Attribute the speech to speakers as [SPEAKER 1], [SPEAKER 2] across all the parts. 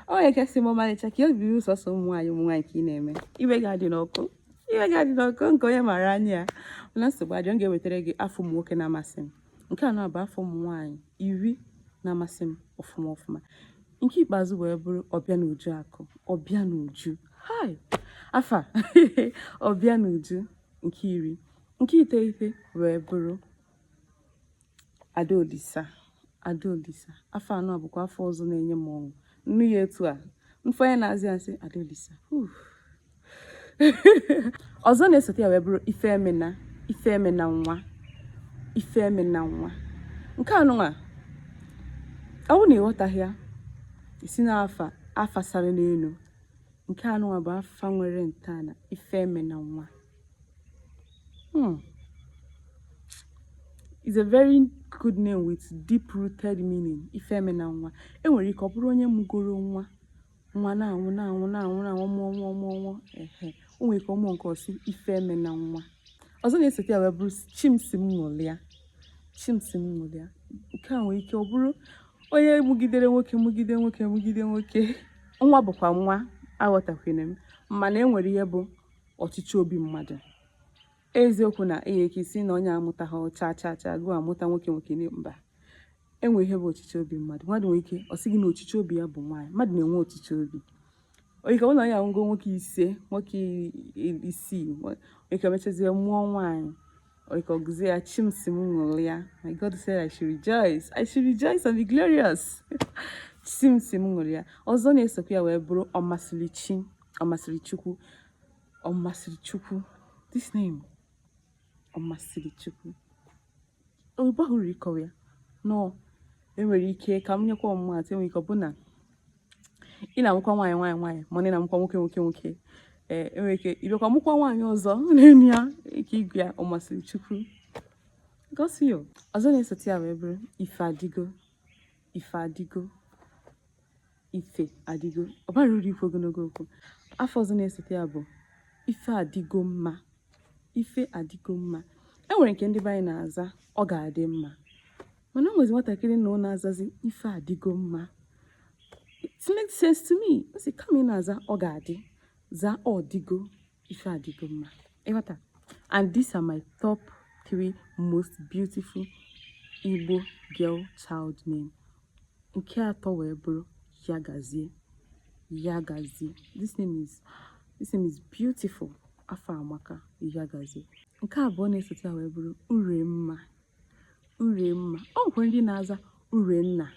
[SPEAKER 1] Onye kasị m ọmalịcha ka obi sọsọ ụmụ nwaanyị, ụmụ nwaanyị ka ị na-eme. Iwe ga-adị n'ọkụ, iwe ga-adị n'ọkụ nke onye mara anya ya. Mana nsogbu adị, m ga-ewetara gị afa ụmụ nwoke na-amasị m. Nke anọ bụ afa ụmụ nwaanyị 10 na-amasị m ọfụma ọfụma. Nke ikpeazụ wee bụrụ Ọbịanuju Akụ. Ọbịanuju, hai, afa Ọbịanuju nke 10. Nke 9 wee bụrụ Adaolisa. Adaolisa, afa anọ bụkwa afa ọzọ na-enye m ọṅụ. Nnu ya etu a mfe onye na-azị asị Adaolisa. Ọzọ na-esote ya wee bụrụ Ifemena. Ifemena nwa, Ifemena nwa. Nke anụnwa, ọ bụrụ na ịghọtaghị ya, isi na afa afa sara n'elu. Nke anụnwa bụ afa nwere ntọala. Ifemena nwa is a very good name with deep rooted meaning. Ifemena nwa, enwere ike ọ bụrụ onye mụgoro nwa, nwa na-anwụ, na-anwụ, na-anwụ, na-anwụ, mụọ nwa, mụọ nwa. Ehe, o nwere ike ọmụọ nke ọsị Ifemena nwa. Ọzọ na-esote ya wee bụrụ Chimsim Ṅụlịa. Chimsim Ṅụlịa, nke a nwere ike ọ bụrụ onye mụgidere nwoke, mụgide nwoke, mụgide nwoke. Nwa bụkwa nwa, aghọtakwene m, mana e nwere ihe bụ ọchịchị obi mmadụ. Eziokwu na enye ike isi na onye amụtaghị cha cha cha gụọ amụta nwoke, nwoke mba. Enwe ihe bụ ọchịchị obi mmadụ. Mmadụ nwere ike ọ sị gị na ọchịchị obi ya bụ nwaanyị. Mmadụ na-enwe ọchịchị obi. Ike ọ na onye ahụgo nwoke 5, nwoke 6, ike mechazie mụọ nwaanyị. Ike ọgụzie ya Chimsim Ṅụlịa. My God said I should rejoice, I should rejoice and be glorious. Chimsim Ṅụlịa. Ọzọ na-esokwa ya wee bụrụ Ọmasịrị Chi. Ọmasịrị Chukwu, Ọmasịrị Chukwu. This name, Ọmasịrị Chukwu, oyibo hụrụ ịkọwa ya nọ. Enwere ike ka m nyekwa ọmụmatụ. Enwere ike ọ bụ na ị na-amụkwa nwaanyị, nwaanyị, nwaanyị, mana ị na-amụkwa nwoke, nwoke, nwoke. Ee, enwere ike ịbịakwa mụkwa nwaanyị ọzọ n'elu ya, ike igwe ya Ọmasịrị Chukwu gosi ya. Ọzọ na-esote ya wee bụrụ Ife Adịgo. Ife Adịgo, Ife Adịgo, ọ bara uru ikwu ogologo okwu. Afa ọzọ na-esote ya bụ Ife Adịgo Mma. Ife Adịgo Mma, e nwere nke ndị be anyị na-aza ọ ga-adị mma, mana o nwezi nwatakịrị na ọ na-azazi Ife Adịgo Mma. It makes sense to me. O si kama ị na-aza ọ ga-adị, zaa ọ dịgo. Ife Adịgo Mma, ịghọta? And these are my top three most beautiful Igbo girl child name. Nke atọ wee bụrụ Yagazie. Yagazie, this name is beautiful. Afa amaka, Yagazie. Nke abụọ na-esote ya wee bụrụ Uremma. Uremma, ọ nwekwara ndị na-aza Urenna.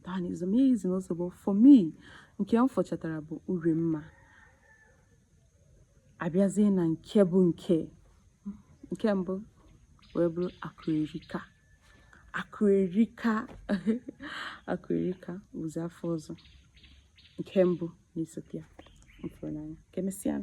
[SPEAKER 1] That is amazing also, but for me, nke m fọchatara bụ Uremma. Abịazie na nke bụ nke mbụ wee bụrụ Akụerika. Akụerika, Akụerika bụzi afa ọzọ nke mbụ na-esote ya m fụrụ n'anya. Ka emesịa.